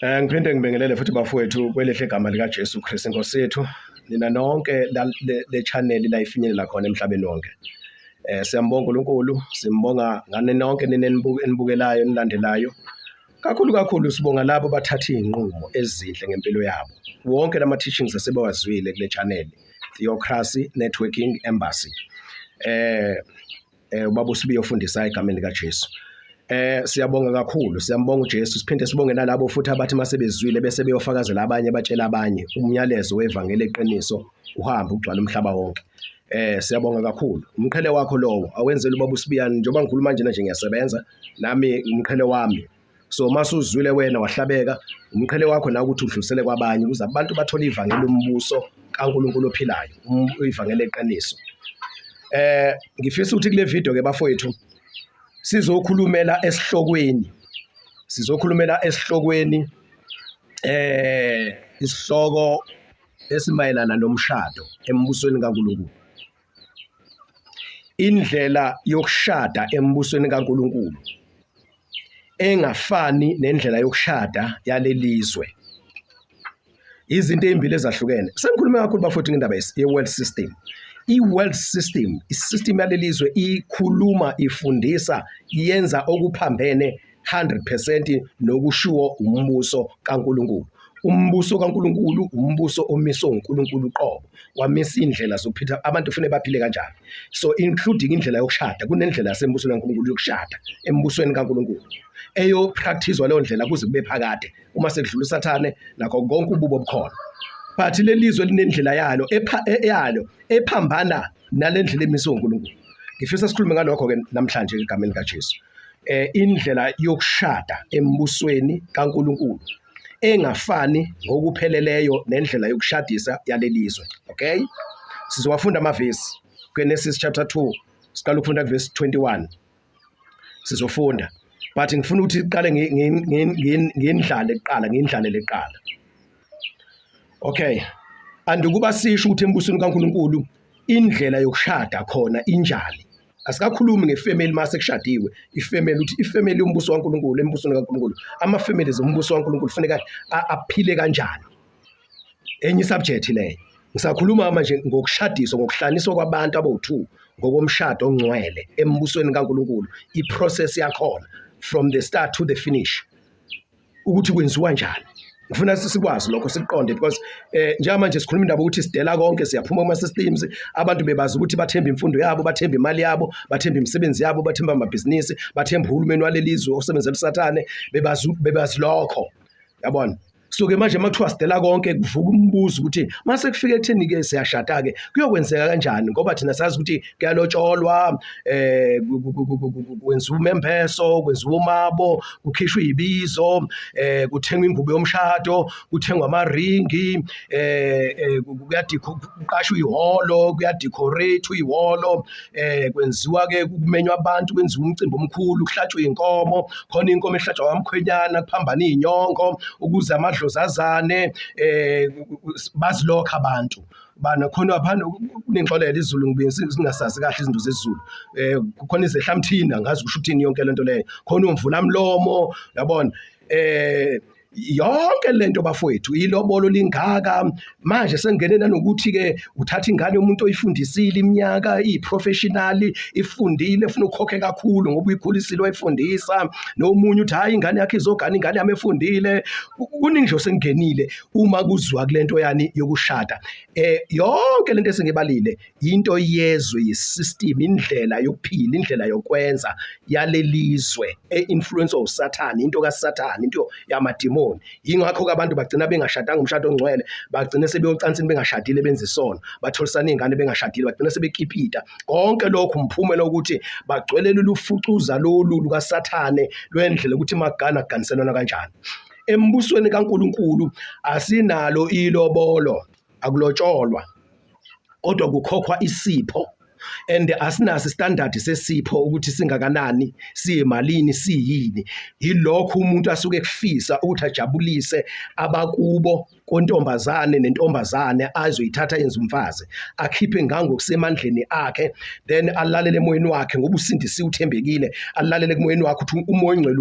Ngiphinde ngibingelele futhi bafowethu kwelihle igama likaJesu Kristu Inkosi yethu. Nina nonke le channel la ifinyelela khona emhlabeni wonke. Siyambonga uNkulunkulu, simbonga ngani nonke nina enibukelayo enilandelayo. Kakhulu kakhulu sibonga labo bathatha izinqumo ezinhle ngempilo yabo. Wonke lama teachings asebawazwile kule channel, Theocracy Networking Embassy. Ubaba uSibiya ofundisayo egameni likaJesu. Siyabonga kakhulu, siyambonga uJesu, siphinde sibonge nalabo futhi abathi masebezwile bese beyofakazela abanye batshela abanye umyalezo wevangeli eqiniso uhambe ugcwala umhlaba wonke. Siyabonga kakhulu. Umqhele wakho lowo awenzele ubaba uSibiyani njengoba ngikhuluma njena nje ngiyasebenza nami umqhele wami. So masuzwile wena wahlabeka umqhele wakho nawe ukuthi udlulisele kwabanye ukuze abantu bathole ivangeli lombuso kaNkulunkulu ophilayo, ivangeli eqiniso. Ngifisa ukuthi kule video ke bafowethu sizokhulumela esihlokweni. Sizokhulumela esihlokweni isihloko esimayelana nomshado embusweni kaNkulunkulu. Indlela yokushada embusweni kaNkulunkulu engafani nendlela yokushada yalelizwe. Izinto ezimbili ezahlukene. Sengikhulume kakhulu bafowethu ngendaba ye-world system. I-world system, i-system yalelizwe ikhuluma, ifundisa, yenza okuphambene 100% nokushiwo umbuso kaNkulunkulu. Umbuso kaNkulunkulu umbuso omiswe uNkulunkulu uqobo. Wamisa indlela zokuphila abantu kufanele baphile kanjani. So including indlela yokushada, kunendlela yasembusweni kaNkulunkulu yokushada embusweni kaNkulunkulu. Eyo practicewa leyo ndlela kuze kube phakade uma sekudlula uSathane nakho konke ububo obukhona. But lelizwe linendlela yalo yalo ephambana nalendlela emiswe uNkulunkulu. Ngifisa sikhulume ngalokho ke namhlanje egameni likaJesu. Indlela yokushada embusweni kaNkulunkulu engafani ngokupheleleyo nendlela yokushadisa yalelizwe. Okay? Sizowafunda amavesi Genesis chapter 2 siqala ukufunda kuverse 21. Sizofunda but ngifuna ukuthi iqale ngindlale kuqala, ngindlalele kuqala. Okay. Andukuba sisho ukuthi embusweni kaNkulunkulu indlela yokushada khona injani. Asikakhulumi ngefamily mase kushadiwe, ifamily ukuthi ifamily yombuso kaNkulunkulu embusweni kaNkulunkulu, ama families ombuso kaNkulunkulu kufuneka aphile kanjani. Enye subject leyo. Ngisakhuluma manje ngokushadiswa, ngokuhlaniswa kwabantu abawu-2 ngokomshado ongcwele embusweni kaNkulunkulu, iprocess yakhona from the start to the finish ukuthi kwenziwa njani. Ngifuna sikwazi lokho siqonde because njengamanje sikhuluma indaba ukuthi sidela konke, siyaphuma kuma systems, abantu bebazi ukuthi bathemba imfundo yabo, bathemba imali yabo, bathemba imisebenzi yabo, bathemba amabhizinisi, bathemba uhulumeni walelizwe osebenzela uSathane, bebazi lokho. Yabona? So ke manje makuthiwa sidela konke kuvuka umbuzo ukuthi mase kufika ekutheni ke siyashada ke kuyokwenzeka kanjani, ngoba thina sazi ukuthi kuyalotsholwa, kwenziwa umembeso, kwenziwa umabo, kukhishwa ibizo, kuthengwa ingubo yomshado, kuthengwa amaringi, kuqashwa ihholo, kuyadecorate ihholo, kwenziwa ke kumenywa abantu, kwenziwa umcimbi omkhulu, kuhlatshwe inkomo, khona inkomo ehlatshwa kwamkhwenyana, kuphambana izinyongo ukuze amadlozi azane, bazilokha abantu. Bana khona phana kunengixolela isiZulu ngibuye singasazi kahle izinto zesiZulu. Kukhona izehlamthini angazi kusho ukuthini yonke lento leyo. Khona umvula mlomo, yabona. Yonke lento bafowethu ilobolo lingaka manje sengene nanokuthi ke uthatha ingane yomuntu oyifundisile iminyaka iyiprofessional ifundile ufuna ukhokhe kakhulu ngoba uyikhulisile wayifundisa, nomunye uthi hayi ingane yakhe izogana ingane yami efundile. Kuningi nje osengenile uma kuzwa kulento yani yokushada. Yonke lento esengibalile into yezwe, yesystem, indlela yokuphila, indlela yokwenza yalelizwe e-influence uSathane, into kaSathane, into yamadimoni. Yingakho ke abantu bagcina bengashadanga umshado ongcwele, bagcina sebeyocansini bengashadile, benza isono, batholisana izingane bengashadile, bagcina sebekipita. Konke lokhu umphumela ukuthi bagcwele lolu fucuza lolu lukaSathane lwendlela ukuthi magana kuganiselwana kanjani. Embusweni kaNkulunkulu asinalo ilobolo, akulotsholwa, kodwa kukhokhwa isipho. And asinaso istandard sesipho ukuthi singakanani, siyimalini, siyini. Yilokho umuntu asuke ekufisa ukuthi ajabulise abakubo kontombazane nentombazane azoyithatha yenze umfazi, akhiphe ngangokusemandleni akhe, then alalele emoyeni wakhe ngoba usindisiwe, uthembekile, alalele kumoyeni wakhe ukuthi umoya ongcwele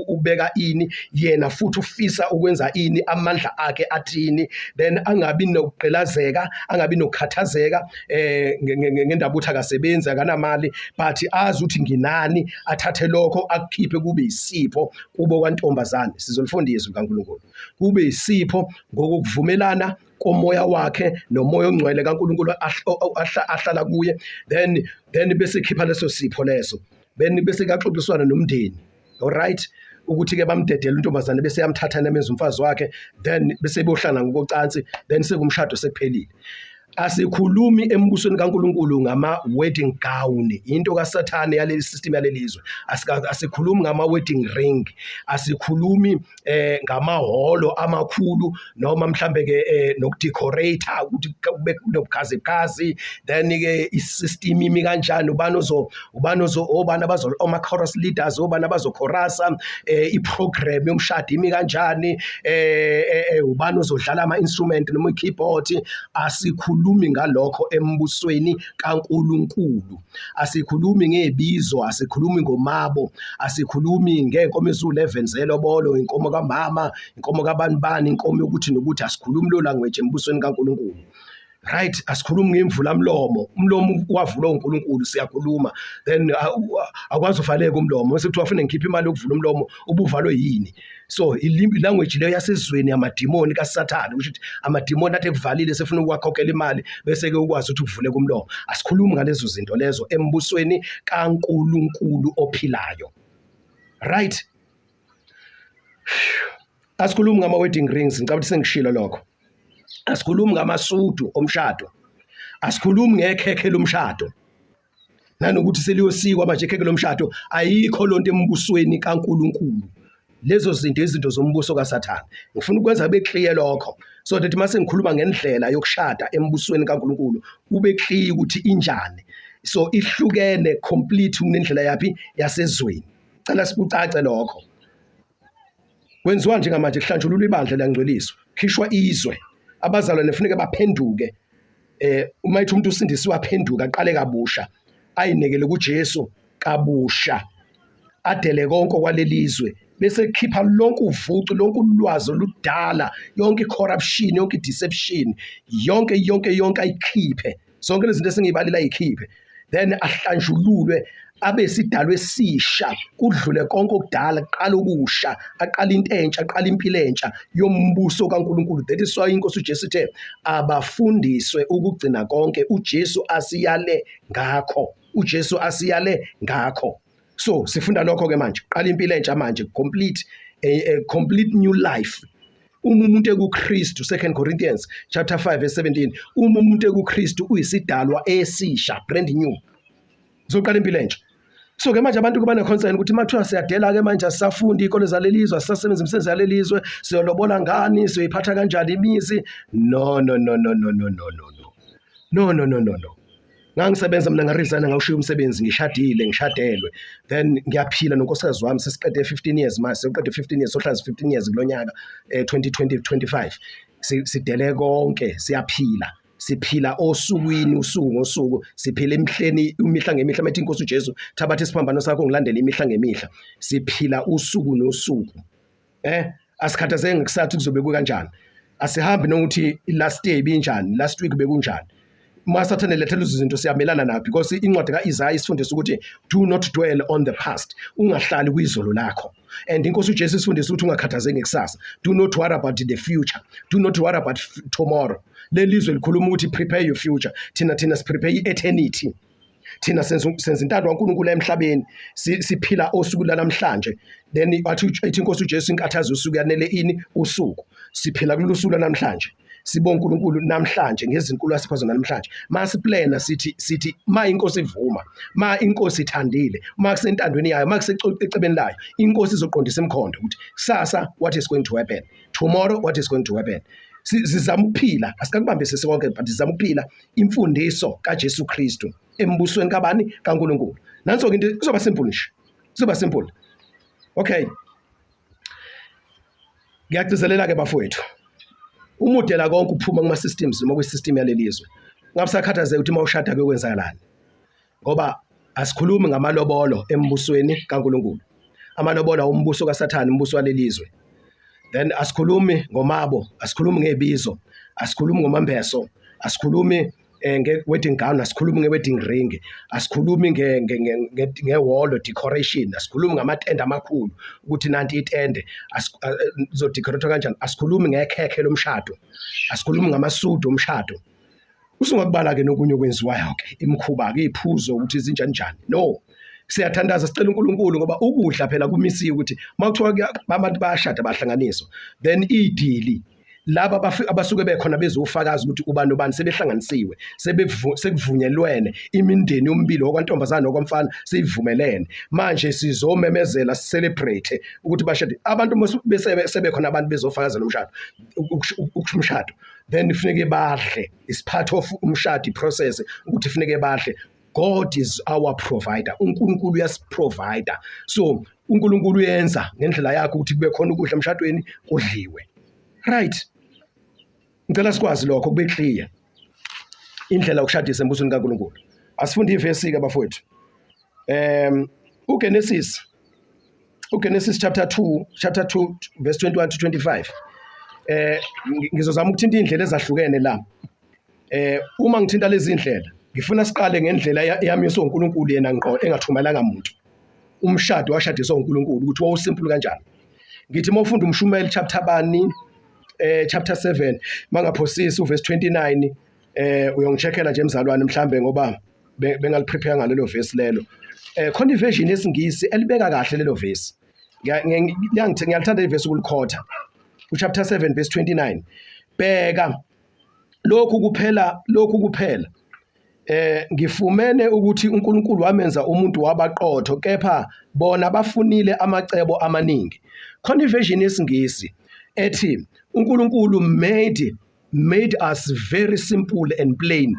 ubeka ini, yena futhi ufisa ukwenza ini, amandla akhe athini, then angabi nokugqilazeka, angabi nokukhathazeka ngendaba ukuthi akasebenzi, akanamali, but azi ukuthi nginani, athathe lokho akukhiphe kube isipho kubo kwantombazane. Sizolifunda izwi likaNkulunkulu kube isipho ngokuvumelana komoya wakhe nomoya ongcwele kaNkulunkulu ahlala kuye, then bese khipha leso sipho leso, then bese kuyaxoxiswana nomndeni, alright, ukuthi ke bamdedele intombazane bese yamthatha namenza umfazi wakhe, then bese bohlala ngokocansi, then sekumshado, sekuphelile. Asikhulumi embusweni kaNkulunkulu ngama wedding gown, into kaSathane yaleli system yalelizwe. Asikhulumi ngama wedding ring, asikhulumi ngamahholo amakhulu noma mhlambe ke nokudecorate ukuthi kube nobukhazi, then ke isystem imi kanjani, ubani ozo obani abazo oma chorus leaders, obani abazochorasa, iprogram yomshado imi kanjani, ubani ozodlala ama instrument noma i-keyboard. Asikhulumi ngalokho embusweni kaNkulunkulu. Asikhulumi ngebizo, asikhulumi ngomabo, asikhulumi ngenkomo eziwu-11 zelobolo, inkomo kamama, inkomo kabani bani, inkomo yokuthi nokuthi. Asikhulumi lo language embusweni kaNkulunkulu, right? Asikhulumi ngemvula mlomo, umlomo wavulwa uNkulunkulu, siyakhuluma, then akwazi uvaleka umlomo bese kuthiwa kufanele ngikhiphe imali yokuvula umlomo ubuvalwe yini. So ilanguage leyo yasezweni yamadimoni kaSathane, kusho ukuthi amadimoni athi ekuvalile sefuna ukuwakhokhela imali bese ke ukwazi ukuthi uvuleke umlomo. Asikhulumi ngalezo zinto lezo embusweni kaNkulunkulu ophilayo, right? Asikhulumi ngama wedding rings, ngicabanga ukuthi sengishilo lokho. Asikhulumi ngamasudu omshado, asikhulumi ngekhekhe lomshado nanokuthi seliyosikwa manje ikhekhe lomshado. Ayikho lonto embusweni kaNkulunkulu. Lezo zinto izinto zombuso kaSathane. Ngifuna ukwenza kube clear lokho so that mase ngikhuluma ngendlela yokushada embusweni kaNkulunkulu kube clear ukuthi injani. So ihlukene complete kunendlela yapi yasezweni. Cela sikucace lokho. Kwenziwa njengamanje kuhlanjululwa ibandla, liyangcweliswa, khishwa izwe, abazalwane kufuneka baphenduke. Uma ethi umuntu usindisiwe, aphenduka, aqale kabusha, ayinikele kuJesu kabusha, adele konke kwalelizwe, bese khipha lonke uvucu, lonke ulwazi oludala, yonke i-corruption, yonke i-deception, yonke yonke yonke ayikhiphe, zonke lezi zinto esengiyibalile ayikhiphe, then ahlanjululwe, abe sidalwe esisha, kudlule konke okudala, kuqala okusha, aqala into entsha, aqala impilo entsha yombuso kaNkulunkulu. That is why inkosi uJesu ithe abafundiswe ukugcina konke uJesu asiyale ngakho, uJesu asiyale ngakho. So sifunda lokho ke manje, qala impilo entsha manje, complete a complete new life uma umuntu ekuKristu. 2 Corinthians chapter 5 verse 17, uma umuntu ekuKristu uyisidalwa esisha, brand new, uzoqala impilo entsha. So ke manje abantu kuba ne-concern ukuthi mathiwa siyadela ke manje, asisafundi iy'kole zalelizwe, asisasebenzi imisebenzi yalelizwe, siyolobola ngani, siyoyiphatha kanjani imizi? No, no, no, no, no, no, no, no, no, no, no, no, no, no. Ngangisebenza mina, ngaresigna, ngawushiya umsebenzi, ngishadile, ngishadelwe, then ngiyaphila nonkosikazi wami. Sesiqede 15 years manje, sesiqede 15 years, sohlazi 15 years kulonyaka 2020 25. Sidele konke, siyaphila, siphila osukwini, usuku ngosuku, siphila emihleni, imihla ngemihla. Methi inkosi uJesu, "Thabatha isiphambano sakho ngilandele imihla ngemihla." Siphila usuku nosuku. Asikhathazeki ngekusasa kuzobe kukanjani. Asihambi nokuthi last year ibinjani, last week bekunjani. Uma sathane lethela lezo zinto, siyamelana nayo because incwadi ka-Isaiah isifundisa ukuthi do not dwell on the past, ungahlali kwizolo lakho. And inkosi uJesu isifundisa ukuthi ungakhathazeki ngekusasa, do not worry about the future, do not worry about tomorrow. Leli zwe likhuluma ukuthi prepare your future. Thina siprepare i-eternity. Thina senza intando kaNkulunkulu emhlabeni. Siphila osuku lanamhlanje. Then wathi, ethi inkosi uJesu, inkathazo usuku yanele ini usuku. Siphila kulolu suku lanamhlanje, sibonga uNkulunkulu namhlanje ngezinkulu asipha zona namhlanje. Masiplana sithi ma inkosi ivuma, ma inkosi ithandile, ma kusentandweni yayo, ma kusecebeni layo, inkosi izoqondisa imikhondo ukuthi kusasa what is going to happen, tomorrow what is going to happen. Sizama ukuphila, asikakubambisisi konke, but sizama ukuphila imfundiso kaJesu Kristu. Embusweni kabani? KaNkulunkulu. Nanso-ke into kuzoba simple nje, kuzoba simple. Okay, ngiyagcizelela-ke bafowethu, umudela konke uphuma kuma-systems noma kwi-system yaleli zwe. Ngabe usakhathazeka ukuthi uma ushada kuyokwenzakalani, ngoba asikhulumi ngamalobolo embusweni kaNkulunkulu. Amalobolo awumbuso kaSathane, umbuso waleli zwe. Then asikhulumi ngomabo, asikhulumi ngebizo, asikhulumi ngomambeso, asikhulumi nge-wedding gown, asikhulumi nge-wedding ring, asikhulumi ngewolo decoration, asikhulumi ngamatende amakhulu ukuthi nanti itende lizodecorate kanjani, asikhulumi ngekhekhe lomshado, asikhulumi ngamasudi omshado. Usungakubala-ke nokunye okwenziwayo-ke, imikhuba-ke, iy'phuzo ukuthi zinjani njani. No, siyathandaza sicela uNkulunkulu ngoba ukudla phela kumisiwe ukuthi uma kuthiwa abantu bayashada bahlanganiswa, then idili laba abasuke bekhona bezofakaza ukuthi ubani nobani sebehlanganisiwe, sekuvunyelwene imindeni yombili okwantombazane nokwamfana seyivumelene, manje sizomemezela celebrate ukuthi bashade abantu sebekhona abantu bezofakazela umshado, ukusho umshado, then kufuneke badle. Is part of umshado process ukuthi kufuneke badle. God is our provider. UNkulunkulu uyasiprovider. So uNkulunkulu uyenza ngendlela yakhe ukuthi kube khona ukudla emshadweni kudliwe. Right. Ngicela sikwazi lokho kube clear. Indlela yokushadisa embusweni kaNkulunkulu. Asifunde ivesi ke bafowethu. uGenesis chapter 2 chapter 2 verse 21 to 25. Ngizozama ukuthinta indlela ezahlukene la. Uma ngithinta lezi ndlela, ngifuna siqale ngendlela eyamiswa uNkulunkulu yena ngqo engathumelanga muntu. Umshado washadiswa uNkulunkulu ukuthi wawusimple kanjani. Ngithi uma ufunda umshumeli chapter bani, chapter 7 mangaphosisi uverse 29, uyongicheckela nje mzalwane mhlambe ngoba bengaliprepare ngalelo verse lelo. Khona iversion yesiNgisi elibeka kahle lelo verse. Ngiyalithanda iverse ukulikhotha. Uchapter 7 verse 29. Bheka lokhu kuphela, lokhu kuphela. Ngifumene ukuthi uNkulunkulu wamenza umuntu wabaqotho, kepha bona bafunile amacebo amaningi. Khona iversion yesiNgisi ethi uNkulunkulu made us very simple and plain,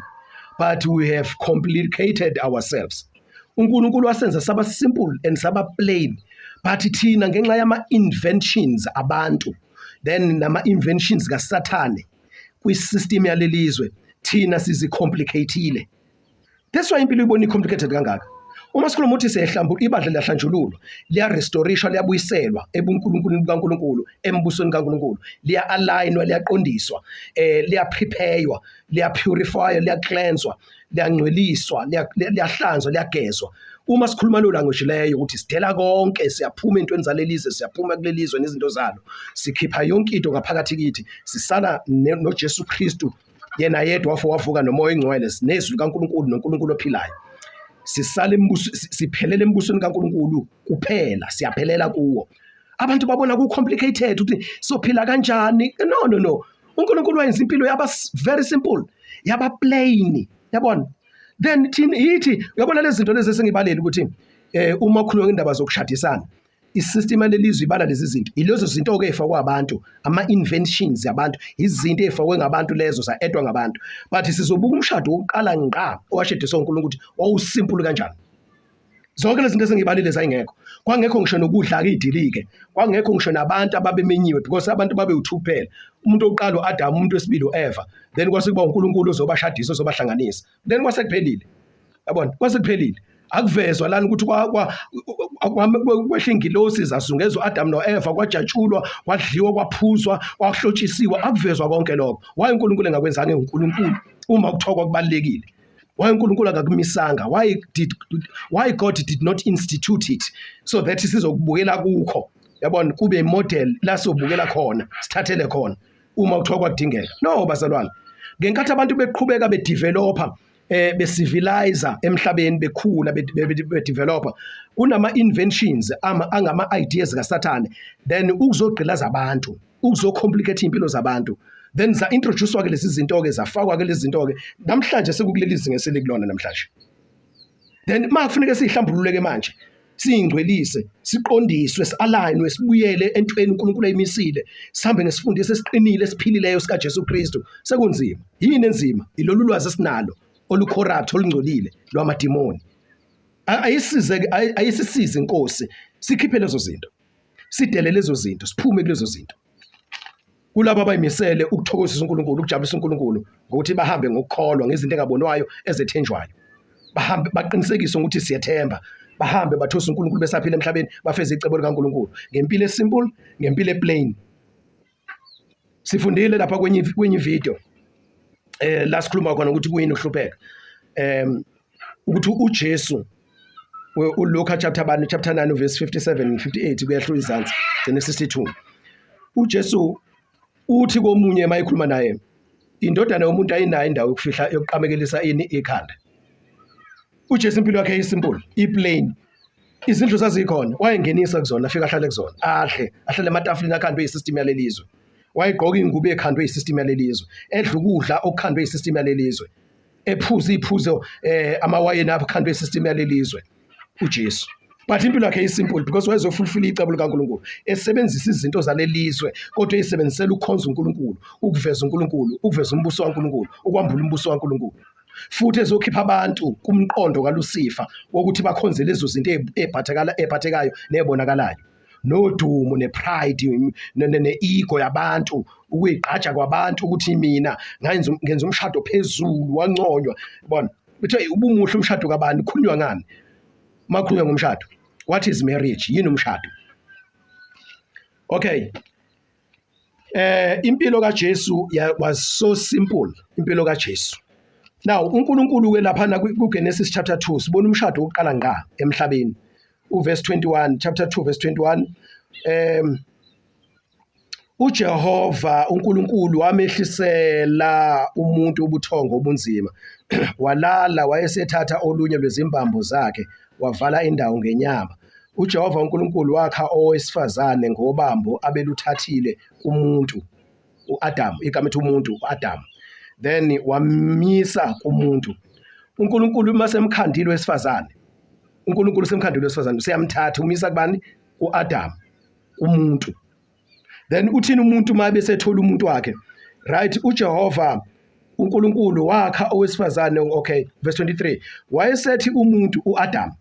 but we have complicated ourselves. uNkulunkulu wasenza saba simple and saba plain, but thina ngenxa yama inventions abantu, then nama inventions kaSathane kwisystem yalelizwe, thina sizicomplicatile. That's why impilo ibona complicated kangaka. Uma sikhuluma ukuthi siyahlambulula, ibandla liyahlanjululwa, liyarestaurishwa, liyabuyiselwa ebunkulunkulwini bukaNkulunkulu, embusweni kaNkulunkulu, liya-alignwa, liyaqondiswa, liyaprepare, liyapurifywa, liyacleanswa, liyangcweliswa, liyahlanzwa, liyagezwa. Uma sikhuluma lo language leyo ukuthi sidela konke, siyaphuma entweni zalelizwe, siyaphuma kulelizwe nezinto zalo, sikhipha yonke into ngaphakathi kithi, sisala noJesu Kristu yena yedwa wafo wavuka nomoya oyingcwele, sinezwi likaNkulunkulu noNkulunkulu ophilayo. Sisala embuso, siphelele embusweni kaNkulunkulu kuphela, siyaphelela kuwo. Abantu babona ku complicated ukuthi sophila kanjani. No, no, no. uNkulunkulu wayenza impilo yaba very simple, yaba plain, yabona. Then thina yithi uyabona lezi zinto lezi esengibalele ukuthi uma ukhuluma ngendaba zokushadisana, isystem yalelizwe ibala lezi zinto, ilezo zinto ke efakwa abantu, ama inventions yabantu, izinto ezifakwe ngabantu lezo zaedwa ngabantu. But sizobuka umshado wokuqala ngqa owashadiswa uNkulunkulu ukuthi wawusimple kanjani. Zonke lezi zinto esengibalile zayingekho. Kwangekho ngisho nokudla ke idilike, kwangekho ngisho nabantu ababemenyiwe because abantu babewu2 kuphela. Umuntu oqala uAdam, umuntu wesibili uEva, then kwase kuba uNkulunkulu ozobashadisa, ozobahlanganisa, then kwase kuphelile. Yabona, kwase kuphelile. Akuvezwa lana ukuthi kwehla ingilosi zazungeza uAdam noEva, kwajatshulwa, kwadliwa, kwaphuzwa, kwahlotshisiwa. Akuvezwa konke lokho. Why uNkulunkulu engakwenzanga uNkulunkulu uma kuthiwa kwakubalekile? Why uNkulunkulu akakumisanga? Why God did not institute it so that sizokubukela kukho? Yabona, kube model la sobukela khona, sithathele khona uma kuthiwa kwakudingeka. No bazalwane, ngenkathi abantu beqhubeka bedeveloper, becivilize emhlabeni, bekhula, bedeveloper, kunama inventions angama ideas kaSathane, then ukuzogqilaza abantu, ukuzocomplicate impilo zabantu, then za introducewa ke lezi zinto ke, zafakwa ke lezi zinto ke, namhlanje sekukuleli zinga eselikulona namhlanje. Then makufuneka sihlambululeke manje, siyingcwelise, siqondiswe, sialignwe, sibuyele entweni uNkulunkulu ayimisile, sihambe ngesifundiso esiqinile esiphilileyo sikaJesu Kristu. Sekunzima. Yini enzima? Ilolu lwazi esinalo. olucorrupt olungcolile lwamadimoni. Ayisize ayisisize inkosi sikhiphe lezo zinto. Sidele lezo zinto, siphume kulezo zinto. Kulabo abayimisele ukuthokozisa uNkulunkulu, ukujabulisa uNkulunkulu ngokuthi bahambe ngokukholwa ngezinto engabonwayo ezethenjwayo. Bahambe baqinisekise ukuthi siyethemba. Bahambe bathose uNkulunkulu besaphila emhlabeni, bafeze icebo likaNkulunkulu ngempilo esimple, ngempilo eplain. Sifundile lapha kwenye video la sikhuluma khona ukuthi kuyini ukuhlupheka. Ukuthi uJesu uLuka chapter bani chapter 9 verse 57 58 kuyahluka izansi gcine 62. UJesu uthi komunye mayekhuluma naye indodana yomuntu ayinayo indawo yokufihla yokuqamekelisa ini ikhanda. UJesu impilo yakhe isimple, iplain. Izindlu zazikhona, wayengenisa kuzona afika ahlale kuzona, adle, ahlale ematafuleni akhandwe isystem yalelizwe. Wayegqoka ingubo ekhandwe isystem yalelizwe, edla ukudla okukhandwe isystem yalelizwe. Ephuza iphuzo amawayini akhandwe isystem yalelizwe uJesu. But impilo yakhe isimple because wayezofulfill icebo likaNkulunkulu esebenzisa izinto zalelizwe kodwa eyisebenzisela ukukhonza uNkulunkulu, ukuveza uNkulunkulu, ukuveza umbuso kaNkulunkulu, ukwambula umbuso kaNkulunkulu. Futhi ezokhipha abantu kumqondo kaLucifer wokuthi bakhonze lezo zinto ebhathekala ephathekayo nebonakalayo. Nodumo nepride ne-ego yabantu, ukuyigqaja kwabantu ukuthi mina ngenza ngenza umshado phezulu wanconywa. Yabona? Kuthiwa ubumuhle umshado kabani, kukhulunywa ngani? Makhulunywa ngomshado. What is marriage? Yini umshado? Okay. Impilo kaJesu was so simple, impilo kaJesu. Now uNkulunkulu ke lapha kuGenesis chapter 2 sibona umshado wokuqala ngqa emhlabeni. Uverse 21, chapter 2 verse 21 uJehova uNkulunkulu wamehlisela umuntu ubuthongo obunzima walala wayesethatha olunye lwezimbambo zakhe wavala indawo ngenyama. UJehova uNkulunkulu wakha owesifazane ngobambo abeluthathile kumuntu uAdam, igama ethi umuntu uAdam, then wamisa kumuntu. uNkulunkulu uma semkhandile wesifazane, uNkulunkulu semkhandile wesifazane useyamthatha umisa kubani? KuAdam, umuntu. Then uthini umuntu uma besethola umuntu wakhe? Right, uJehova uNkulunkulu wakha owesifazane. Okay, verse 23, wayesethi umuntu uAdam,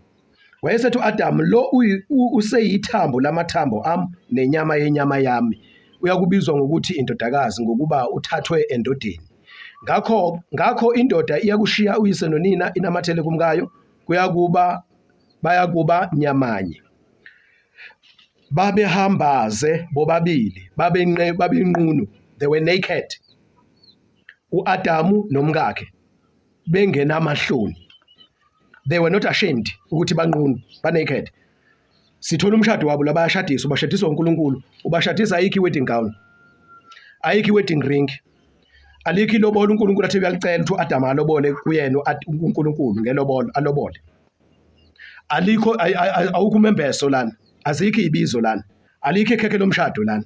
wayesethi uAdam lo useyithambo lamathambo am nenyama yenyama yami, uyakubizwa ngokuthi indodakazi ngokuba uthathwe endodeni. Ngakho indoda iyakushiya uyise nonina inamathele kumkayo, kuyakuba bayakuba nyamanye. Babehambaze bobabili, babenqunu, they were naked, uAdamu nomkakhe, bengenamahloni. They were not ashamed ukuthi banqunu, ba naked. Sithola umshado wabo labayashadiswa, ubashadiswa uNkulunkulu, ubashadisa ayikho i-wedding gown, ayikho i-wedding ring, alikho ilobolo uNkulunkulu athe uyalicela ukuthi uAdam alobole kuyena uNkulunkulu ngelobolo alobole. Alikho, awukho umembeso lana, azikho ibizo lana, alikho ikhekhe lomshado lana,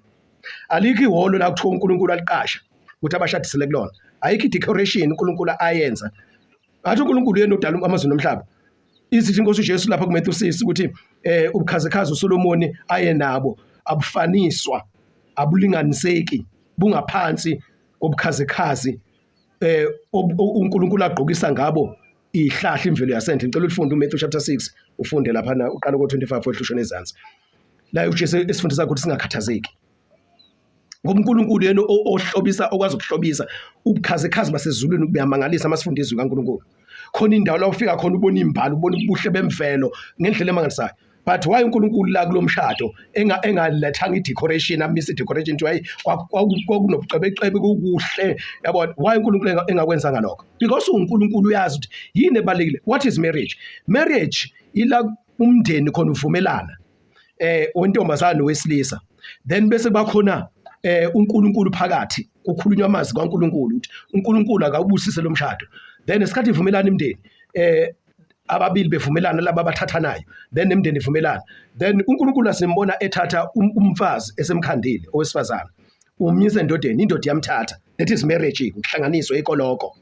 alikho ihholo la kuthiwa uNkulunkulu aliqasha ukuthi abashadisele kulona, ayikho i-decoration uNkulunkulu ayenza. Ngathi uNkulunkulu yena odala amazulu nomhlaba. Izithi inkosi uJesu lapha kuMatthew 6 ukuthi ubukhazikhazi uSolomoni aye nabo abufaniswa, abulinganiseki, bungaphansi kobukhazikhazi uNkulunkulu agqokisa ngabo ihlahla imvelo yasendle. Ngicela ulifunde uMatthew chapter 6, ufunde lapha na uqala ko-25 wehlushwe nezansi. La uJesu esifundisa ukuthi singakhathazeki. Ngoba uNkulunkulu yena ohlobisa, okwazi ukuhlobisa ubukhazikhazi basezulwini buyamangalisa masifunda izwi kaNkulunkulu. Khona indawo la ufika khona ubona imbali, ubona ubuhle bemvelo ngendlela emangalisayo. But why uNkulunkulu la kulomshado engalethanga i-decoration, amise i-decoration nje, hayi kwakunobucwebecwebe kukuhle, yabona? Why uNkulunkulu engakwenzanga lokho? Because uNkulunkulu uyazi ukuthi yini ebalulekile. What is marriage? Marriage ila umndeni khona uvumelana wentombazane nowesilisa, then bese kuba khona uNkulunkulu phakathi, kukhulunywa amazwi kaNkulunkulu ukuthi uNkulunkulu akawubusise lo mshado. Then esikhathi ivumelana imndeni, ababili bevumelana laba abathathanayo, then nemndeni ivumelana, then uNkulunkulu asimbona ethatha umfazi esemkhandile owesifazane, umyisa endodeni, indoda iyamthatha. That is marriage, ukuhlanganiswa ikoloko,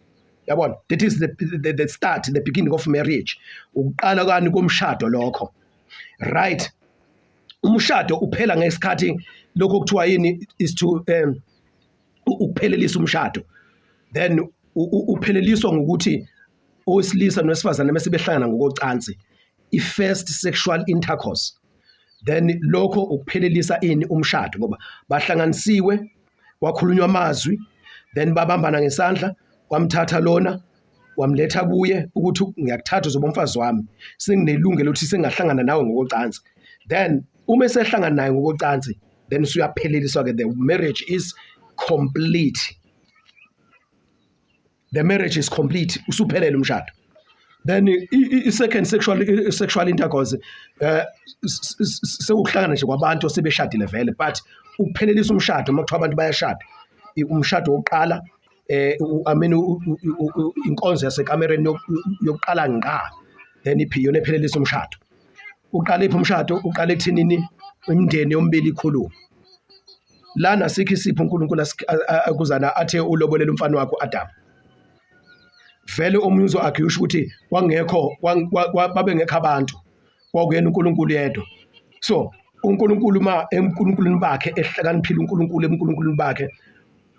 yabona? That is the start, the beginning of marriage, ukuqala kwani komshado lokho, right? Umshado uphela ngesikhathi lokho kuthiwa yini? Is to ukuphelelisa umshado. Then upheleliswa ngokuthi Owesilisa nowesifazane mase behlangana ngokocansi, i-first sexual intercourse, then lokho ukuphelelisa ini? Umshado, ngoba bahlanganisiwe, kwakhulunywa amazwi, then babambana ngesandla, kwamthatha lona wamletha kuye ukuthi ngiyakuthatha, uzoba umfazi wami, senginelungelo ukuthi sengahlangana nawe ngokocansi. Then uma esehlangana naye ngokocansi, then usuyapheleliswa ke, the marriage is complete, the marriage is complete, usuphelele umshado. Then i-second sexual intercourse sekuhlangana nje kwabantu osebeshadile vele, but ukuphelelisa umshado, uma kuthiwa abantu bayashada, umshado wokuqala, I mean, inkonzo yasekamereni yokuqala ngqa, then iphi yona ephelelisa umshado? Uqala iphi umshado? Uqala ekuthinini? Imindeni yombili ikhulume. Lana sikho isipho uNkulunkulu akuzana athe ulobolela umfana wakhe uAdam. Vele omunye uzo-argue ukuthi kwangekho, babengekho abantu, kwakuyena uNkulunkulu yedwa. So uNkulunkulu, ma eNkulunkulwini bakhe ehlakaniphile, uNkulunkulu eNkulunkulwini bakhe,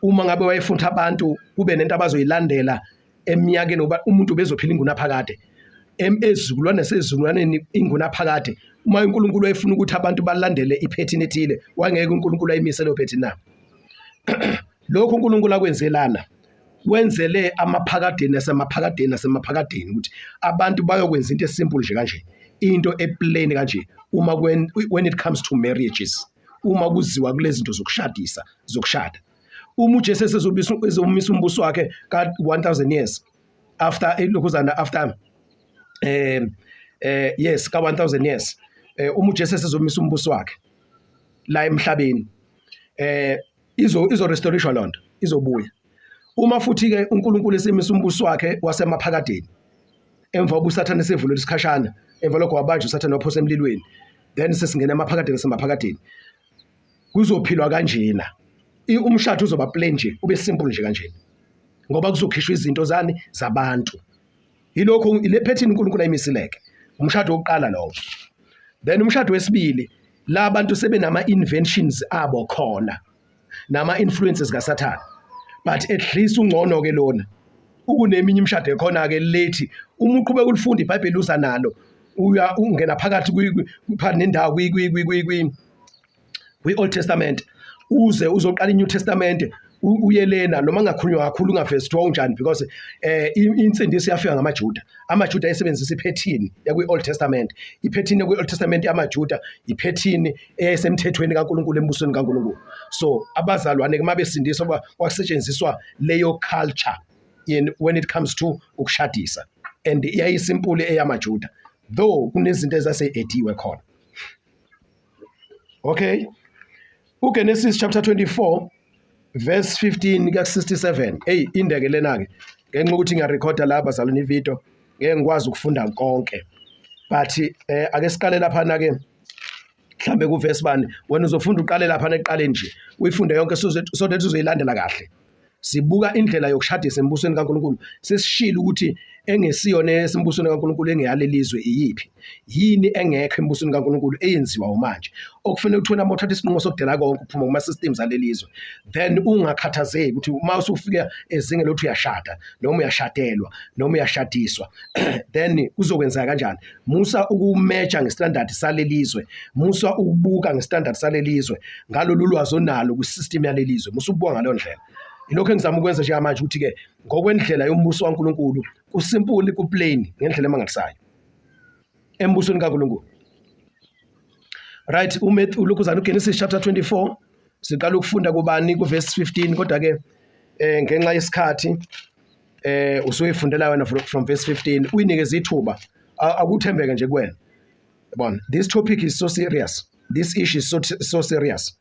uma ngabe wayefuna abantu kube nento abazoyilandela eminyakeni, ngoba umuntu bezophila ingunaphakade ezizukulwane sezizukulwaneni, ingunaphakade, uma uNkulunkulu wayefuna ukuthi abantu balandele iphethini ethile, wangeke uNkulunkulu ayimise leyo phethini na? Lokhu uNkulunkulu akwenzelana wenzele amaphakadeni nasemaphakadeni nasemaphakadeni, ukuthi abantu bayokwenza into esimple nje kanje, into eplain kanje, uma when it comes to marriages, uma kuziwa kulezi zinto zokushadisa, zokushada. Uma uJesu esezomisa umbuso wakhe ka 1000 years after ilokhuzana, after yes, ka 1000 years, uma uJesu esezomisa umbuso wakhe la emhlabeni, izo restorishwa lonto, izobuya. Uma futhi ke uNkulunkulu esemisa umbuso wakhe wasemaphakadeni, emva kokuba uSathane esevulele isikhashana, emva lokho wabanjwa uSathane, waphosa emlilweni, then sesingena emaphakadeni semaphakadeni, kuzophilwa kanjena. Umshado uzoba plain nje, ube simple nje kanjena, ngoba kuzokhishwa izinto zani? Zabantu. Yilokho ile phethini uNkulunkulu ayimisileke. Umshado wokuqala lowo. Then umshado wesibili, la bantu sebenama inventions abo khona nama influences kaSathane, but at least ungcono ke lona ukuneminye imishado ekhona ke lethi. Uma uqhubeka ulifunda iBhayibheli, uza nalo, uya ungena phakathi phakathi nendawo kwi-Old Testament, uze uzoqala i-New Testament, uyelena noma ngakhulunywa kakhulu, ungavezi kuthiwa unjani, because insindiso yafika ngamaJuda. AmaJuda ayesebenzisa iphethini yakwi-Old Testament. Iphethini yakwi-Old Testament yamaJuda, iphethini eyayisemthethweni kaNkulunkulu, embusweni kaNkulunkulu. So abazalwane uma besindiswa, kwakusetshenziswa leyo culture when it comes to ukushadisa, and yayisimple eyamaJuda, though kunezinto ezase-ediwe khona. Okay, uGenesis chapter 24 verse 15 kuya 67. Hey, indeke lena ke, ngenxa ukuthi ngiyarekhoda la, bazalwane, ivideo, ngeke ngikwazi ukufunda konke, but ake siqale lapha na ke, mhlambe ku verse bani. Wena uzofunda uqale lapha neqale nje, uyifunde yonke so that uzoyilandela kahle. Sibuka indlela yokushadisa embusweni kaNkulunkulu. Sesishilo ukuthi engesiyona esembusweni kaNkulunkulu, engeyalelizwe iyiphi, yini engekho embusweni kaNkulunkulu eyenziwa manje, okufanele ukuthi wena uma uthatha isinqumo sokudela konke, uphuma kuma systems alelizwe, then ungakhathazeki ukuthi uma usufika ezingeni lokuthi uyashada noma uyashadelwa noma uyashadiswa, then kuzokwenzeka kanjani. Musa ukumeja ngestandard salelizwe, musa ukubuka ngestandard salelizwe ngalolu lwazi onalo kwisystem yalelizwe, musa ukubuka ngaleyo ndlela. Ilokho engizama ukwenza njengamanje, ukuthi-ke ngokwendlela yombuso kaNkulunkulu kusimple, kuplain ngendlela emangalisayo embusweni kaNkulunkulu. Right, uMatthew, ulokhuzana, uGenesis chapter 24, siqala ukufunda kubani? Kuverse 15. Kodwa ke ngenxa yesikhathi, usuyifundela wena from verse 15, uyinikeze ithuba, akuthembeke nje kuwena. Yabona, this topic is so serious, this issue is so so serious,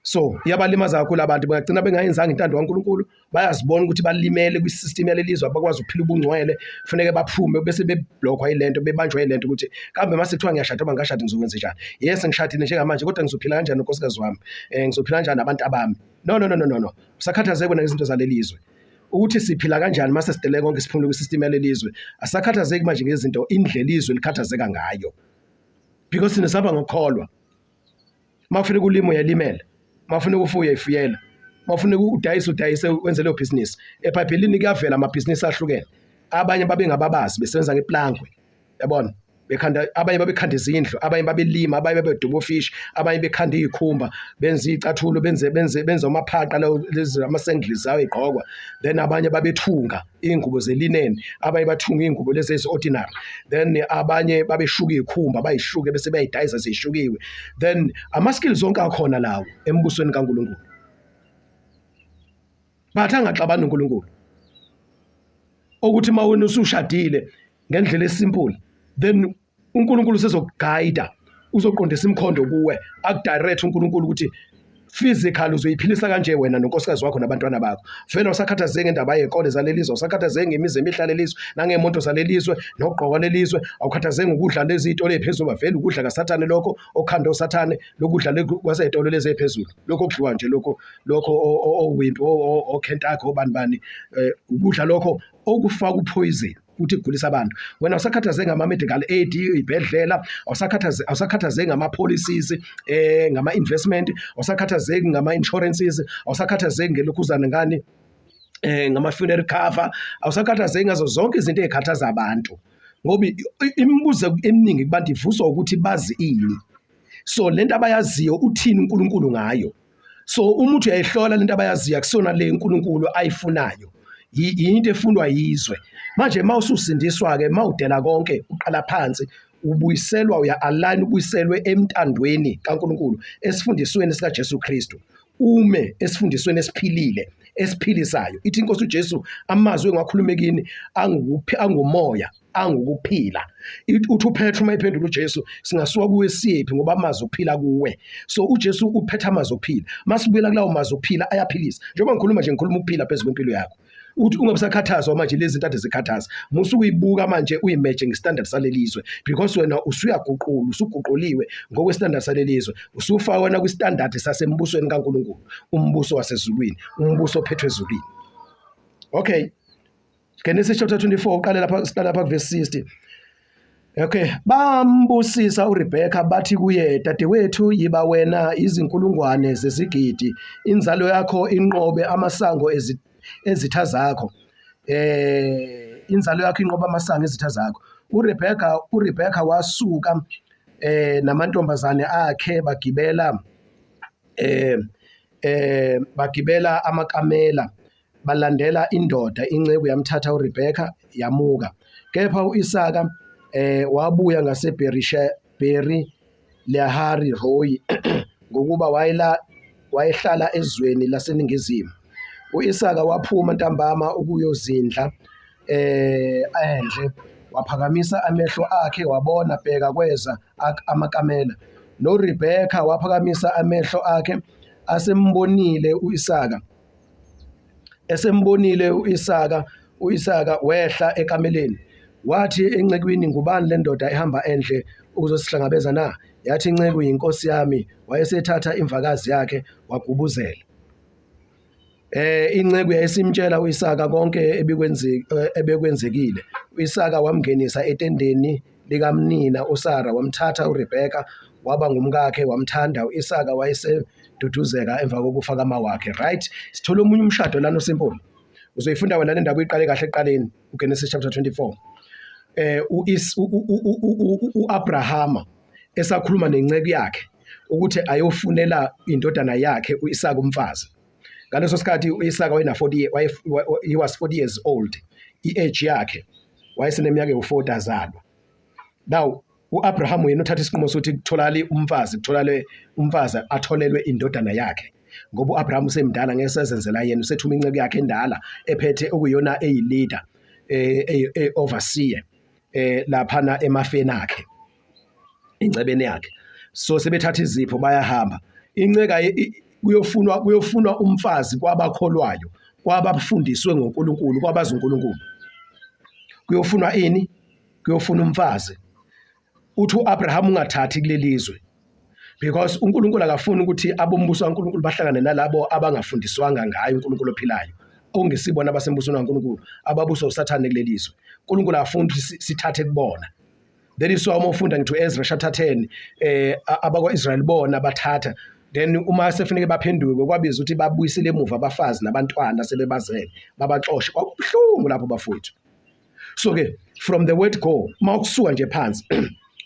so iyabalimaza kakhulu abantu, bangagcina bengayenzanga intando kaNkulunkulu. Bayazibona ukuthi balimele kwisystem yalelizwe, abakwazi ukuphila ubungcwele, kufuneke baphume, bese beblockwa yilento, bebanjwa yilento ukuthi kambe mase kuthiwa ngiyashada noma ngingashadi, ngizokwenza njani? Yes, ngishadile njengamanje, kodwa ngizophila kanjani nonkosikazi wami? Ngizophila kanjani nabantu abami? No, no, no, no, no, no, usakhathazeke wena ngezinto zalelizwe, ukuthi siphila kanjani mase sidele konke, siphumule kwisystem yalelizwe. Asakhathazeki manje ngezinto indlela izwe likhathazeka ngayo, because thina sihamba ngokukholwa. Mawufuna ukulima, uyalimela. Mawufuna ukufuya, uyayifuyela. Mawufuna udayise, udayise, wenze leyo business. EBhayibhelini kuyavela amabhizinisi ahlukene. Abanye babengababazi besebenza ngeplangwe, yabona, bekhanda, abanye babekhanda izindlu, abanye babelima, abanye babedoba ofishi, abanye bekhanda iy'khumba, benze iy'cathulo, benze amaphaqa lawo, lezi ama-sandals lawo ey'gqokwa. Then abanye babethunga iy'ngubo zelineni, abanye bathunga iy'ngubo lezi ezi-ordinary. Then abanye babeshuka iy'khumba, bayishuke bese beyayidayisa seyishukiwe. Then ama-skills onke akhona lawo embusweni kaNkulunkulu. But angaxabani noNkulunkulu. Okuthi uma wena usushadile ngendlela esimple, then uNkulunkulu usezokugayida, uzoqondisa imikhondo kuwe, akudirect uNkulunkulu ukuthi physical uzoyiphilisa kanje wena nonkosikazi wakho nabantwana bakho. Vele awusakhathazeki ngendaba yey'kole zalelizwe, awusakhathazeki ngemizi emihle yalelizwe nangey'moto zalelizwe nokugqoka lelizwe, awukhathazeki ngokudla lezi y'tolo ey'phezulu, ngoba vele ukudla kaSathane lokho okukhandwa uSathane, lokudla kwasey'tolo lezi ey'phezulu, lokho okudliwa nje lokho lokho owimpi oKentucky obani bani, ukudla lokho okufaka upoison ukuthi kugulisa abantu. Wena awusakhathazeki ngama-medical aid, iy'bhedlela, awusakhathazeki ngama-policies, ngama-investment, awusakhathazeki ngama-insurances, awusakhathazeki ngelokhuzana ngani, ngama-funeral cover, awusakhathazeki ngazo zonke izinto ey'khathaza abantu. Ngoba imibuzo eminingi kubantu ivuswa ukuthi bazi ini. So lento abayaziyo uthini uNkulunkulu ngayo. So uma uthi uyayihlola lento abayaziyo akusona le uNkulunkulu ayifunayo. Yinto efunwa yizwe. Manje uma ususindiswa-ke, uma udela konke uqala phansi, ubuyiselwa, uya-align, ubuyiselwe emntandweni kaNkulunkulu, esifundisweni sikaJesu Kristu. Ume esifundisweni esiphilile, esiphilisayo. Ithi inkosi uJesu, amazwi engiwakhulume kini angukuphi, angumoya, angukuphila. Uthi uPetru uma ephendula uJesu, singasuka kuwe siyephi ngoba amazwi okuphila kuwe. So uJesu uphethe amazwi okuphila. Masibuyela kulawo mazwi okuphila ayaphilisa. Njengoba ngikhuluma nje ngikhuluma ukuphila phezu kwempilo yakho. Uthi ungabe usakhathazwa manje lezi zinto ade zikhathaza. Musa ukuyibuka manje uyimeje ngestandard salelizwe because wena usuyaguqula, usuguquliwe ngokwestandard salelizwe. Usufaka wena kwistandard sasembusweni kaNkulunkulu, umbuso wasezulwini, umbuso ophethwe ezulwini. Okay. Genesis chapter 24 uqale lapha, siqala lapha kuverse 60. Okay, bambusisa uRebecca bathi kuye, dadewethu yiba wena izinkulungwane zezigidi, inzalo yakho inqobe amasango ezitha zakho. Inzalo yakho inqobe amasango ezitha zakho. URebecca wasuka namantombazane akhe bagibela bagibela amakamela balandela indoda, inceku yamthatha uRebecca yamuka. Kepha uIsaka wabuya ngaseBeri Lahari Royi ngokuba wayehlala ezweni laseningizimu. UIsaka waphuma ntambama ukuyozindla endle, waphakamisa amehlo akhe wabona, bheka kweza amakamela. NoRebecca waphakamisa amehlo akhe asembonile uIsaka. Esembonile uIsaka, uIsaka wehla ekameleni. Wathi encekwini, ngubani le ndoda ehamba endle ukuzosihlangabeza na? Yathi inceku, yinkosi yami. Wayesethatha imvakazi yakhe wagubuzela. Inceku yayisimtshela uIsaka konke ebekwenzekile. UIsaka wamngenisa etendeni likamnina uSara, wamthatha uRebecca waba ngumkakhe, wamthanda. UIsaka wayeseduduzeka emva kokufa kamawakhe. Right, sithola omunye umshado lana osimple. Uzoyifunda wena le ndaba uyiqale kahle ekuqaleni, uGenesis chapter 24. uAbrahama esakhuluma nenceku yakhe ukuthi ayofunela indodana yakhe uIsaka umfazi. Ngaleso sikhathi uIsaka wayena 40, he was 40 years old. I-age yakhe wayeseneminyaka ewu-40 azalwa. Now uAbraham yena uthatha isinqumo sokuthi kutholakale umfazi, kutholakale umfazi atholelwe indodana yakhe. Ngoba uAbraham usemdala ngeke sezenzela yena, usethuma inceku yakhe endala ephethe okuyona eyi-leader, e-overseer laphana emafeni akhe, ingcebeni yakhe. So sebethatha izipho bayahamba. Inceka kuyofunwa umfazi kwabakholwayo, kwabafundiswe ngoNkulunkulu, kwabazi uNkulunkulu. Kuyofunwa ini? Kuyofuna umfazi. Uthi uAbraham ungathathi kulelizwe because uNkulunkulu akafuni ukuthi abombuso kaNkulunkulu bahlangane nalabo abangafundiswanga ngaye uNkulunkulu ophilayo, ongesibona abasembusweni kaNkulunkulu, ababuswa uSathane kulelizwe. uNkulunkulu akafuni ukuthi sithathe kubona. That is why uma ufunda ngithi uEzra chapter 10, abakwa-Israel bona bathatha, then uma sefuneke baphenduke kwabiza ukuthi babuyisele emuva abafazi nabantwana sebebazele, babaxoshe. Kwakubuhlungu lapho bafowethu. So ke from the word go, mawukusuka nje phansi,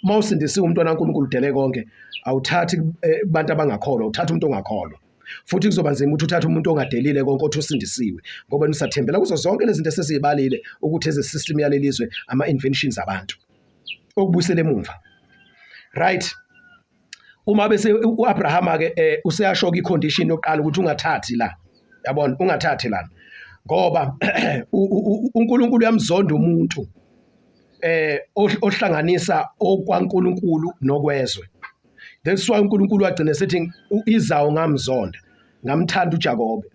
mawusindisiwe umntwana kaNkulunkulu udele konke, awuthathi kubantu abangakholwa, uthatha umuntu ongakholwa. Futhi kuzoba nzima ukuthi uthathe umuntu ongadelile konke othi usindisiwe, ngoba nisathembela kuzo zonke lezi zinto esesizibalile ukuthi eze system yalelizwe, ama inventions abantu okubuyisela emumva. Right, uma bese uAbraham ke useyasho ke icondition yokuqala ukuthi ungathathi la, yabona, ungathathi lana, ngoba uNkulunkulu uyamzonda umuntu ohlanganisa okwaNkulunkulu nokwezwe. That's why uNkulunkulu wagcina sethi uIzawu ngamzonda, ngamthanda uJakobe.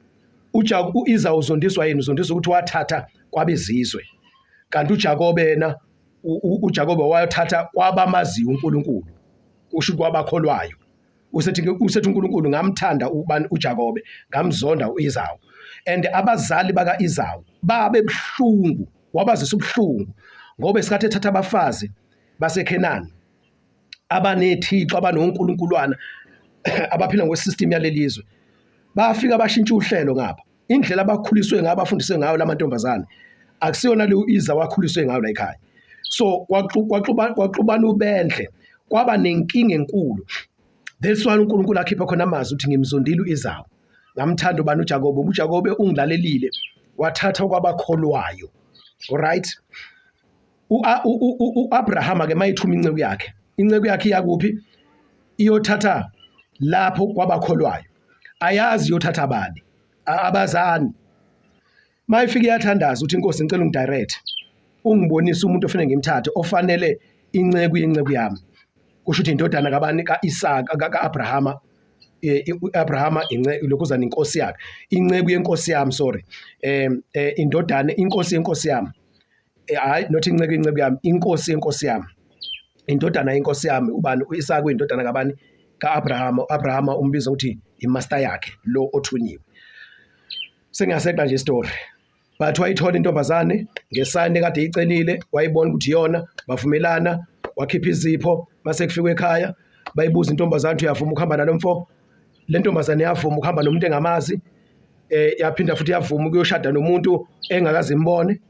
uIzawu uzondiswa yini? Uzondiswa ukuthi wathatha kwabezizwe, kanti uJakobe yena, uJakobe wayothatha kwabamaziyo uNkulunkulu, kusho kwabakholwayo. Usethi uNkulunkulu ngamthanda ubani? UJakobe, ngamzonda uIzawu. And abazali bakaIzawu babe buhlungu, wabazisa ubuhlungu, ngoba isikhathi ethatha abafazi baseKhenani abanethixo, abanoNkulunkulwana, abaphila ngokwesystem yalelizwe, bafika bashintsha uhlelo ngapha. Indlela abakhuliswe ngayo, abafundiswe ngayo lamantombazane, akusiyona le uIza wakhuliswe ngayo la ekhaya. So kwaxubana ubendle, kwaba nenkinga enkulu. That's why uNkulunkulu akhipha khona amazwi ukuthi ngimzondile uIzawu, ngamthanda ubani? UJakobe. UJakobe ungilalelile, wathatha kwabakholwayo. Alright, uAbraham ke mayithuma inceku yakhe, inceku yakhe iyakuphi? Iyothatha lapho kwabakholwayo. Ayazi iyothatha bani, abazani. Mayifika iyathandaza uthi, "Inkosi, ngicela ungidirect, ungibonise umuntu ofanele ngimthathe, ofanele inceku yenceku yami." Kusho ukuthi indodana kabani? KaIsaka, kaAbrahama. uAbrahama lokhuzana inkosi yakhe, inceku yenkosi yami, sorry, indodana inkosi yenkosi yami, hayi, not inceku inceku yami, inkosi yenkosi yami, indodana yenkosi yami. Ubani? uIsaka uyindodana kabani? KaAbraham. uAbraham umbiza ukuthi imaster yakhe lo othunyiwe. Sengiyaseqa nje story, but wayithola intombazane ngesayini kade icelile, wayibona ukuthi iyona, bavumelana, wakhipha izipho. Mase kufikwe ekhaya, bayibuza intombazane ukuthi uyavuma ukuhamba nalo mfo. Le ntombazane yavuma ukuhamba nomuntu engamazi, yaphinda futhi yavuma ukuyoshada nomuntu engakaze imbone,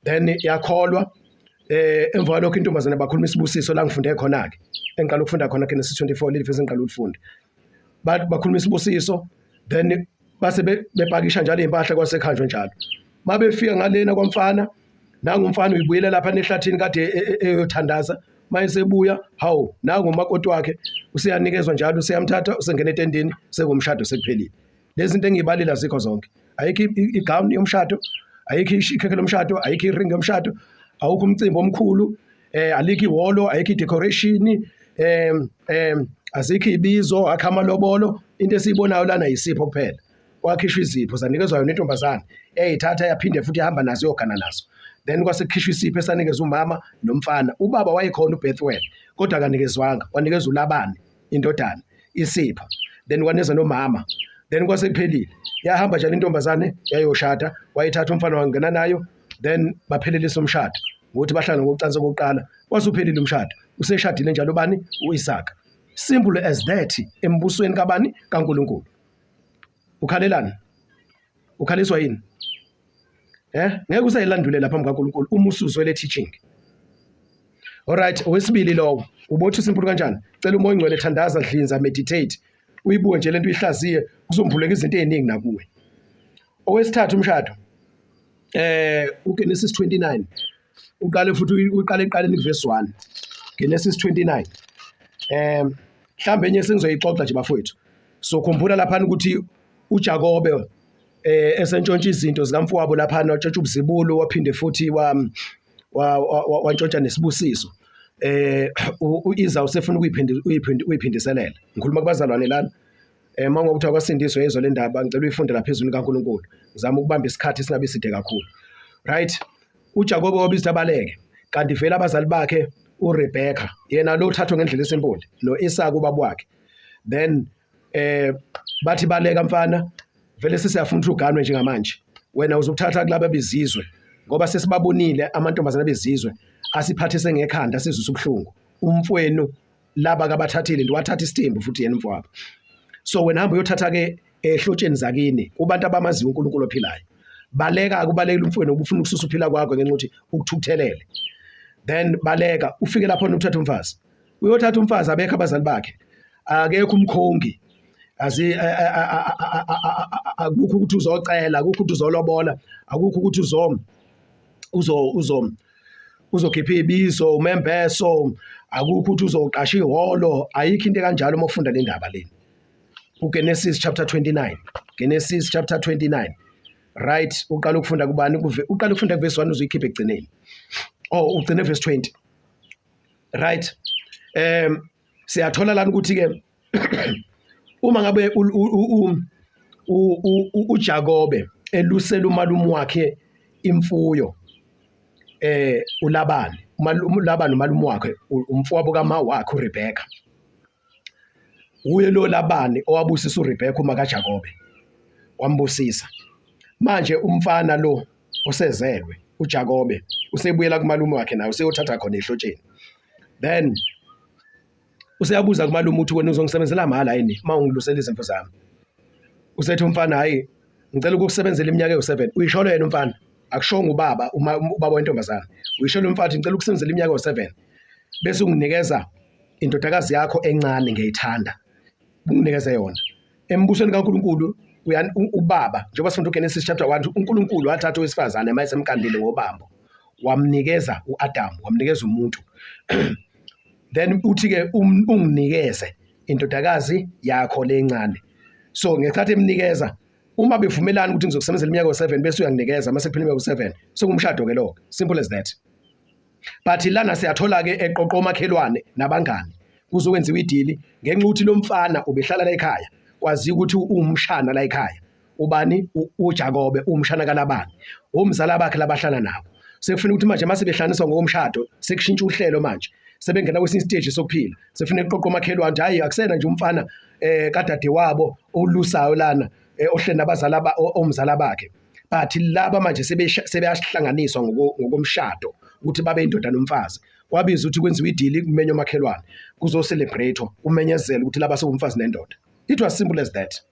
then yakholwa. Emva kwalokho intombazane bakhuluma isibusiso la ngifunde khona ke, engiqala ukufunda khona Genesis 24, leli verse engiqala ukufunda. Bakhuluma isibusiso, then base bepakisha njalo impahla, kwasekhanjwe njalo. Mabefika ngalena kwamfana, nangu umfana uyibuyela lapha nehlathini kade eyothandaza. Mayesebuya, hawu, nangu umakoti wakhe useyanikezwa njalo, useyamthatha, usengena etendeni, sekumshado, sekuphelile. Lezi zinto engiyibalile azikho zonke. Ayikho igown yomshado, ayikho ikhekhe lomshado, ayikho iring yomshado, awukho umcimbi omkhulu, alikho ihholo, ayikho idecoration, azikho ibizo, akho amalobolo. Into esiyibonayo lana yisipho kuphela. Kwakhishwa izipho, zanikezwa yona intombazane, eyithatha yaphinde futhi yahamba nazo, yogana nazo. Then kwase kukhishwa isipho esanikezwa umama nomfana. Ubaba wayekhona uBethuel, kodwa akanikezwanga, wanikezwa uLabani indodana isipho, then kwaneza nomama, then kwase kuphelile. Yahamba njalo intombazane yayoshada, wayithatha umfana wangena nayo, then baphelelisa umshado ngokuthi bahlale ngokucansa okokuqala, kwase uphelile umshado, useshadile njalo bani? UIsaka. Simple as that. Embusweni kabani? KaNkulunkulu. Ukhalelani? Ukhaliswa yini? Ngeke usayilandulela phambi kaNkulunkulu uma usuzwe le teaching. Alright, owesibili lowo. Ubothi simple kanjani? Cela uMoya oNgcwele, thandaza, dlinza, meditate, uyibuke nje lento, uyihlaziye, kuzombuleka izinto eziningi nakuwe. Owesithathu umshado, uGenesis 29, uqale futhi uqale eqaleni kuverse 1, Genesis 29. Mhlambe enye sengizoyixoxa nje bafowethu. So khumbula lapha ukuthi uJakobe esentshontsha izinto zikamfowabo lapha, watshontsha ubuzibulo, waphinde futhi wantshontsha nesibusiso. UIzawu usefuna ukuyiphindiselela. Ngikhuluma kubazalwane lana. Uma ngokuthi akwasindiswe yezwa le ndaba, ngicela uyifunde lapha ezwini kaNkulunkulu. Ngizama ukubamba isikhathi singabi side kakhulu. Right, uJakobe wabiza abaleke, kanti vele abazali bakhe uRebecca yena lo uthathwe ngendlela esimple noIsaka ubaba wakhe. Then bathi, "Baleka mfana, vele sesiyafuna ukuthi uganwe njengamanje. Wena uzokuthatha kulaba bezizwe, ngoba sesibabonile amantombazane bezizwe asiphathise ngekhanda, sizwisa ubuhlungu. Umfwenu laba kabathathile, ndiwathatha isithembu futhi yena umfowabo. So wena hamba uyothatha ke ehlotsheni zakini, kubantu abamaziyo uNkulunkulu ophilayo." Baleka kubalekela umfowenu ngoba ufuna ukususa uphila kwakho ngenxa ukuthi ukuthukuthelele. Then baleka ufike lapho uthatha umfazi. Uyothatha umfazi abekho abazali bakhe. Akekho umkhongi. Azi akukho ukuthi uzocela, akukho ukuthi uzolobola, akukho ukuthi uzo uzo uzo uzokhipha ibizo umembeso, akukho ukuthi uzoqasha ihholo, ayikho into ekanjalo uma ufunda le ndaba le. uGenesis chapter 29. Genesis chapter 29. Right, uqala ukufunda kubani? Uqala ukufunda kuverse 1 uzoyikhipha ekugcineni. Oh, ugcine verse 20. Right. Siyathola lana ukuthi ke uma ngabe uJakobe elusela umalume wakhe imfuyo uLabani, uLabani umalume wakhe, umfowabo kama wakhe uRebecca. Uye lo Labani owabusisa uRebecca uma kaJakobe, wambusisa. Manje umfana lo osezelwe uJakobe usebuyela kumalume wakhe naye useyothatha khona ehlotsheni. Then useyabuza kumalume ukuthi wena uzongisebenzela mahhala yini uma ungilusela izimvu zami. Usethi umfana hhayi ngicela ukukusebenzela iminyaka ewu-7. Uyisholo yena umfana, akushongo ubaba, ubaba wentombazane. Uyisholo umfana ukuthi ngicela ukusebenzela iminyaka ewu-7 bese unginikeza indodakazi yakho encane ngiyayithanda, unginikeze yona. Embusweni kaNkulunkulu ubaba, njengoba sifunda uGenesis chapter 1, uNkulunkulu wathatha owesifazane uma esemkandile ngobambo, wamnikeza u-Adamu, wamnikeza umuntu. Then uthi-ke unginikeze indodakazi yakho lencane. So ngesikhathi emnikeza, uma bevumelana ukuthi ngizokusebenzela iminyaka ewu-7 bese uyanginikeza mase kuphela iminyaka ewu-7, sekuwumshado-ke lowo. Simple as that. But lana siyathola-ke eqoqa omakhelwane nabangani kuzokwenziwa idili ngenxa ukuthi lo mfana ubehlala la ekhaya, kwaziwa ukuthi uwumshana la ekhaya. Ubani? UJakobe uwumshana kaLabani, omzala bakhe labahlala nabo. Sekufuneka ukuthi manje mase behlanganiswa ngokomshado, sekushintsha uhlelo manje. Sebengena kwesinye isiteji sokuphila. Sekufuneka kuqoqwe omakhelwane ukuthi hhayi akusena nje umfana kadadewabo olusayo lana ohleli nabazali omzala bakhe. But laba manje sebeyahlanganiswa ngokomshado ukuthi babe indoda nomfazi. Kwabiza ukuthi kwenziwe idili kumenywe omakhelwane kuzo-celebrate kumenyezelwe ukuthi laba sewumfazi nendoda. It was simple as that.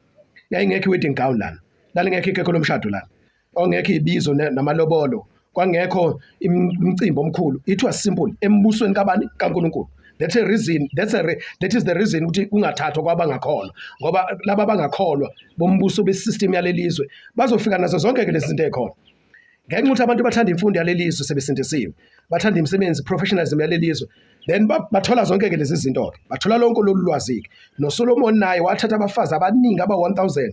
Yayingekho i-wedding gown lana, lalingekho ikhekhe lomshado lana, kwakungekho ibizo namalobolo, kwangekho imicimbi omkhulu. It was simple embusweni kabani? KaNkulunkulu. That's a reason, that is the reason ukuthi kungathathwa kwabangakholwa, ngoba laba abangakholwa bombuso be-system yalelizwe bazofika nazo zonke ke lezi zinto ezikhona. Ngenxa ukuthi abantu bathanda imfundo yalelizwe sebesindisiwe, bathanda imisebenzi, professionalism yalelizwe, then bathola zonke ke lezi zinto ke, bathola lonke lolu lwazi ke. NoSolomon naye wathatha abafazi abaningi aba-1000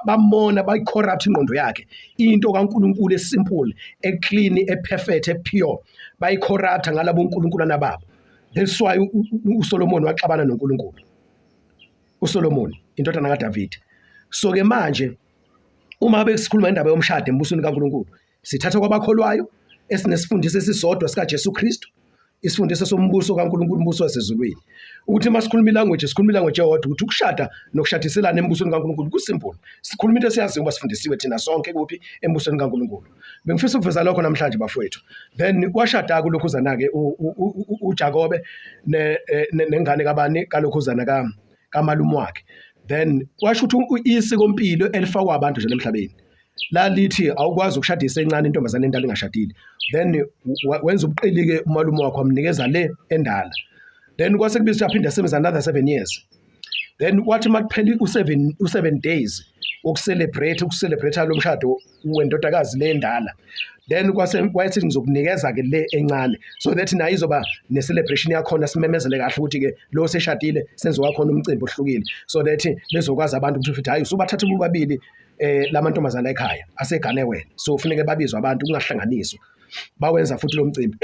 bamona bayi-corrupt ingqondo yakhe. Into kaNkulunkulu esimple, eclean, eperfect, epure, bayi-corrupt ngalabo nkulunkulwana babo. That's why uSolomon waxabana noNkulunkulu. uSolomon indodana kaDavid. So ke manje uma besikhuluma indaba yomshado embusweni kaNkulunkulu, sithatha kwabakholwayo esinesifundiso esisodwa sikaJesu Kristu, isifundiso sombuso kaNkulunkulu, umbuso wasezulwini. Ukuthi uma sikhuluma ilanguage, sikhuluma ilanguage eyodwa ukuthi ukushada nokushadiselana embusweni kaNkulunkulu kusimple. Sikhuluma into esiyaziyo ngoba sifundisiwe thina sonke kuphi embusweni kaNkulunkulu. Bengifisa ukuveza lokho namhlanje bafowethu. Then washada kulokhuzana-ke uJakobe nengane kabani kalokhuzana kamalume wakhe. Then kwasho ukuthi isikompilo elifakwa abantu nje emhlabeni lalithi awukwazi ukushadisa encane intombazane endala ingashadile. Then wenza ubuqili-ke umalume wakhe wamnikeza le endala. Then kwase kubizwa aphinde asebenze another 7 years. Then kwathi uma kuphela u-7 days wokucelebrate ukucelebrate lo mshado wendodakazi le endala, then kwase wayethi ngizokunikeza ke le encane so that nayo izoba ne-celebration yakhona, simemezele kahle ukuthi ke lo seshadile senziwa khona umcimbi ohlukile so that bezokwazi abantu ukuthi futhi hhayi usubathatha bobabili lamantombazane ekhaya asegane wena, so kufuneke babizwe abantu kungahlanganiswa. Bawenza futhi lo mcimbi.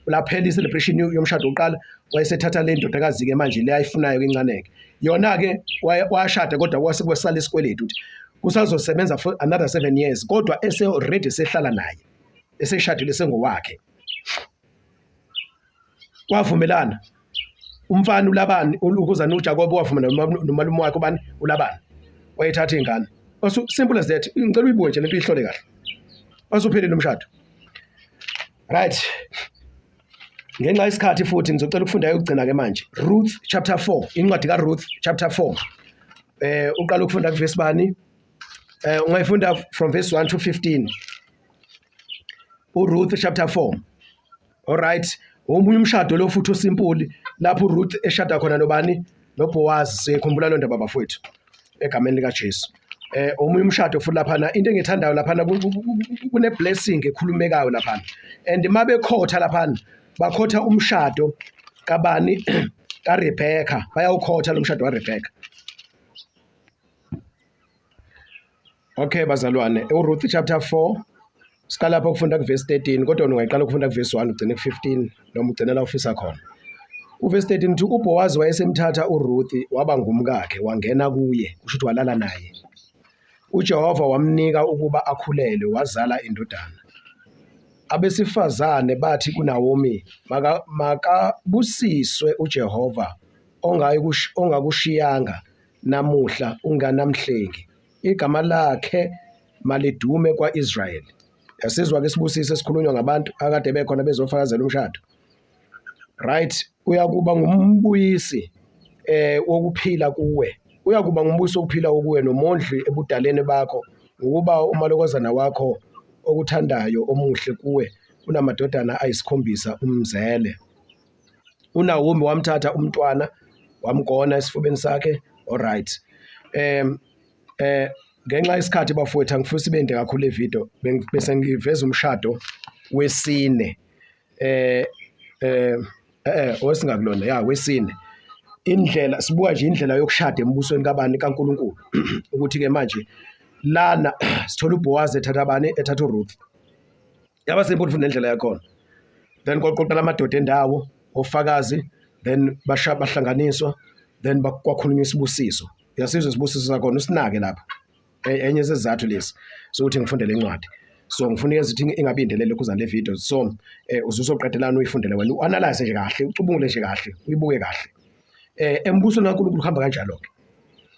Laphela i-celebration yomshado wokuqala, wayesethatha le ndodakazi-ke manje le ayifunayo-ke incane-ke. Yona-ke washada kodwa kwase kwesala isikweletu ukuthi kusazosebenza for another 7 years kodwa ese-already esehlala naye, eseshadile sengowakhe. Kwavumelana umfana uLabani ukuzana uJakobe wavuma nomalume wakhe ubani uLabani wayethatha ingane. So simple as that. Ngicela uyibuke nje lento uyihlole kahle. Wasuphelile umshado. Right. Ngenxa yesikhathi futhi ngizocela ukufunda yokugcina ke manje. Ruth chapter 4, incwadi kaRuth chapter 4. Uqala ukufunda kuverse bani? Ungayifunda from verse 1 to 15. URuth chapter 4. All right. Omunye umshado lo futhi osimpuli lapho uRuth eshada khona nobani? NoBoaz. Siyikhumbula lo ndaba bafowethu. Egameni likaJesu. Omunye umshado futhi laphana into engithandayo laphana kune blessing ekhulumekayo laphana. And mabekhotha laphana bakhotha umshado kabani kaRebecca bayawukhotha lo mshado kaRebecca. Okay bazalwane, uRuth chapter 4 siqala lapho ukufunda kuverse 13 kodwa ungayiqala ukufunda kuverse 1 ugcine ku-15 noma ugcine la ufisa khona. Uverse 13 uthi uBhowazi wayesemthatha uRuth waba ngumkakhe wangena kuye kusho ukuthi walala naye. UJehova wamnika ukuba akhulelwe wazala indodana. Abesifazane bathi kuNawomi makabusiswe uJehova ongakushiyanga namuhla unganamhlengi, igama lakhe malidume kwa-Israyeli. Yasizwa ke isibusiso esikhulunywa ngabantu akade bekhona bezofakazela umshado. Right, uyakuba ngumbuyisi wokuphila kuwe. Uyakuba ngumbusi wokuphila kuwe nomondli ebudaleni bakho, ngokuba umalokozana wakho okuthandayo omuhle kuwe unamadodana ayisikhombisa umzele. UNawomi wamthatha umntwana wamgona esifubeni sakhe. Alright. Ngenxa yesikhathi bafowethu angifisi ibende kakhulu le video bese ngiveza umshado wesine osingakulona ya wesine indlela sibuka nje indlela yokushada embusweni kabani kaNkuluNkulu ukuthi ke manje lana sithola uBoaz ethatha bani ethatha uRuth yaba simple futhi nendlela yakhona then kwaqoqela amadoda endawo ofakazi then basha bahlanganiswa then kwakhulunywa isibusiso uyasizwa isibusiso sakhona usinake lapha enye sezizathu lesi sokuthi ngifunde le ncwadi so ngifuna uyenza ukuthi ingabi indelele kuza le video so uzuzoqedelana uyifundele wena uanalyze nje kahle ucubungule nje kahle uyibuke kahle embusweni kaNkulunkulu kuhamba kanjalo ke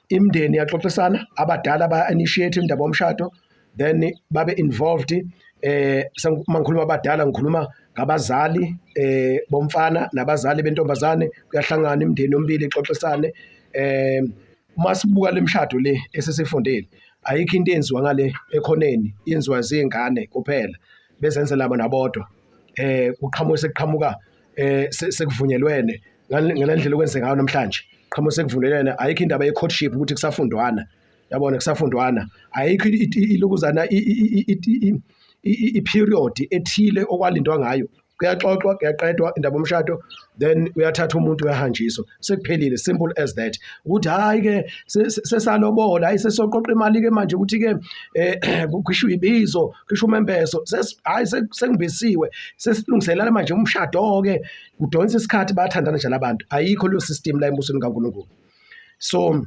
imindeni iyaxoxisana abadala ba initiate indaba yomshado then babe involved uma ngikhuluma abadala ngikhuluma ngabazali bomfana nabazali bentombazane kuyahlangana imindeni yomibili ixoxisane uma sibuka le mishado le esesifundile ayikho into eyenziwa ngale ekhoneni yenziwa zingane kuphela bezenzela bona bodwa kuqhamuka sekuqhamuka sekuvunyelwene ngalendlela okwenzeka ngayo namhlanje qhamuka sekuvunyelwene ayikho indaba ye-courtship ukuthi kusafundwana yabona kusafundwana ayikho ilokuzana i-period ethile okwalindwa ngayo kuyaxoxwa kuyaqedwa indaba yomshado then uyathatha umuntu uyahanjiswa sekuphelile simple as that ukuthi hayi ke sesalobola hayi sesoqoqa imali ke manje ukuthi ke kukhishwe ibizo kukhishwe umembeso hayi sengibisiwe sesilungiselela manje umshado ke kudonsa isikhathi bayathandana nje labantu ayikho leyo system la embusweni kaNkulunkulu so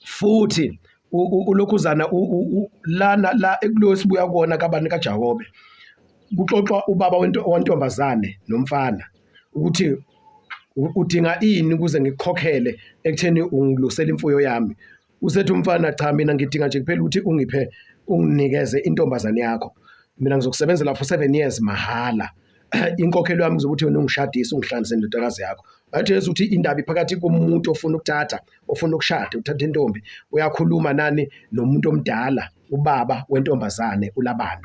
futhi ulokhuzana lana la ekulo sibuya kuona kabani kaJakobe kuxoxwa ubaba wentombazane nomfana ukuthi udinga ini ukuze ngikukhokhele ekutheni ungilusele imfuyo yami usethi umfana cha mina ngidinga nje kuphela ukuthi ungiphe unginikeze intombazane yakho mina ngizokusebenzela for 7 years mahhala inkokhelo yami kuzokuthi wena ungishadise ungihlanganise nendodakazi yakho bathi yesu ukuthi indaba iphakathi komuntu ofuna ukuthatha ofuna ukushada uthatha intombi uyakhuluma nani nomuntu omdala ubaba wentombazane uLabani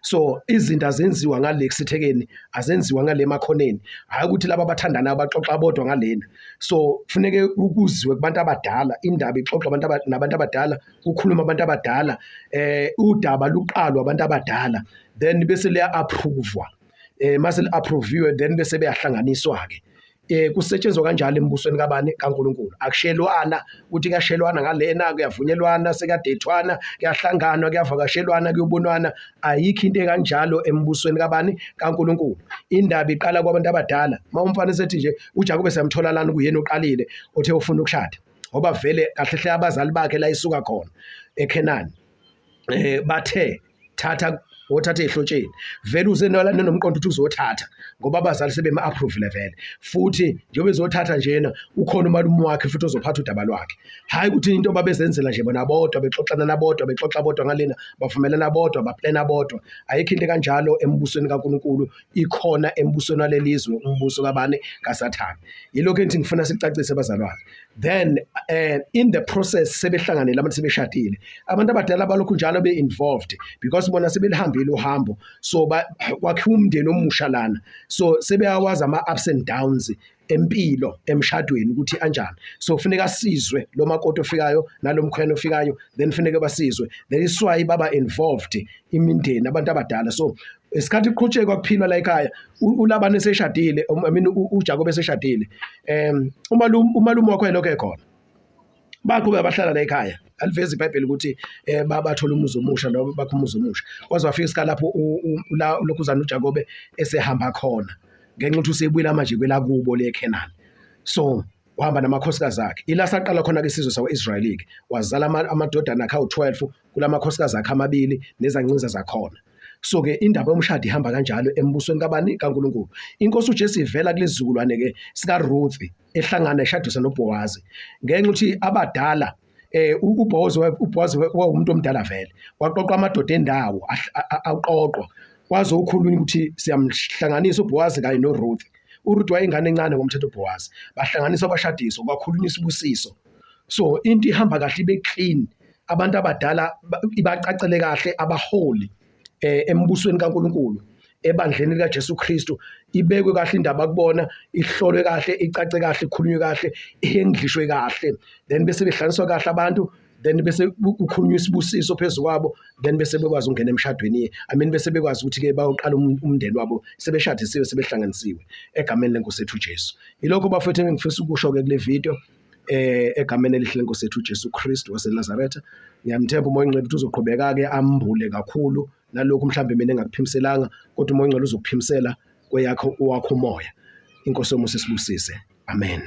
so izinto azenziwa ngale kusithekeni azenziwa ngale emakhoneni hayi ukuthi laba abathandanayo baxoxa bodwa ngalena so kufuneke ukuziwe kubantu abadala indaba ixoxwa abantu nabantu abadala kukhuluma abantu abadala udaba luqalwa abantu abadala then bese liya approve-wa mase li approve-iwe then bese beyahlanganiswa ke kusetshenzwa kanjalo embusweni kabani kaNkuluNkulu akushelwana ukuthi kuyashelwana ngalena kuyavunyelwana sekadethwana kuyahlanganwa kuyavakashelwana kuyobonwana ayikho into ekanjalo embusweni kabani kaNkuluNkulu indaba iqala kwabantu abadala uma umfana esethi nje uJakobe siyamthola lana kuyena oqalile othe ufuna ukushada ngoba vele kahle hle abazali bakhe la isuka khona eKhenani bathe thatha wothatha ehlotsheni vele uze nomqondo ukuthi uzothatha ngoba abazali sebema approve vele futhi njengoba ezothatha njena ukhona umalume wakhe futhi ozophatha udaba lwakhe hayi ukuthi into babezenzela nje bona bodwa bexoxana nabodwa bexoxa bodwa ngalena bavumelana bodwa baplana bodwa ayikho into kanjalo embusweni kaNkuluNkulu ikhona embusweni walelizwe umbuso kabani kaSathane yilokho engithi ngifuna sicacise bazalwane. Then in the process sebehlanganile abantu, sebeshadile, abantu abadala balokhu njalo be-involved because bona sebelihambile uhambo. So kwakhiwa umndeni omusha lana, so sebeyawazi ama-ups and downs empilo emshadweni ukuthi anjani. So kufuneka asizwe lo makoti ofikayo nalo mkhwena ofikayo, then kufuneka basizwe. That is why baba involved imindeni, abantu abadala. So isikhathi kuqhutshekwa kuphilwa la ekhaya, uLabani eseshadile, I mean uJakobe eseshadile, umalume wakho elokho ekhona, baqhubeka bahlala la ekhaya. Alivezi iBhayibheli ukuthi bathola umuzi omusha noma bakha umuzi omusha. Kwaze wafika isikhathi lapho ulokhuzana uJakobe esehamba khona ngenxa ukuthi usebuyela manje kwelakubo leKhenani. So wahamba namakhosikazi akhe. Ila saqala khona-ke isizwe sakwa-Israyeli-ke. Wazala amadodana akhe awu-12 kulamakhosikazi akhe amabili nezancinza zakhona. So-ke indaba yomshado ihamba kanjalo embusweni kabani? KaNkulunkulu. Inkosi uJesu ivela kulesi zukulwane-ke sikaRuth ehlangana eshadiswa noBhowazi. Ngenxa ukuthi abadala uBhowazi wawumuntu omdala vele. Waqoqa amadoda endawo aqoqwa. Kwaze ukhulunywa ukuthi siyamhlanganisa uBhowazi kanye noRuth. URuth wayengane encane ngomthetho uBhowazi. Bahlanganiswa bashadiswa, kwakhulunywa isibusiso. So into ihamba kahle, ibe clean. Abantu abadala ibacacele kahle, abaholi embusweni kaNkulunkulu, ebandleni likaJesu Kristu, ibekwe kahle indaba kubona, ihlolwe kahle, icace kahle, ikhulunywe kahle, ihendlishwe kahle, then bese behlanganiswa kahle abantu, then bese kukhulunywa isibusiso phezu kwabo, then bese bekwazi ukungena emshadweni, I mean bese bekwazi ukuthi-ke bayoqala umndeni wabo sebeshadisiwe, sebehlanganisiwe egameni lenkosi yethu uJesu. Yilokho bafowethu engifisa ukusho-ke kule video egameni elihle lenkosi yethu uJesu Kristu waseNazaretha. Ngiyamthemba uMoya oNgcwele ukuthi uzoqhubeka-ke ambule kakhulu nalokhu mhlawumbe mina engakuphindiselanga, kodwa uMoya oNgcwele uzokuphimisela kweyakho, wakho umoya. Inkosi yomusa isibusise. Amen.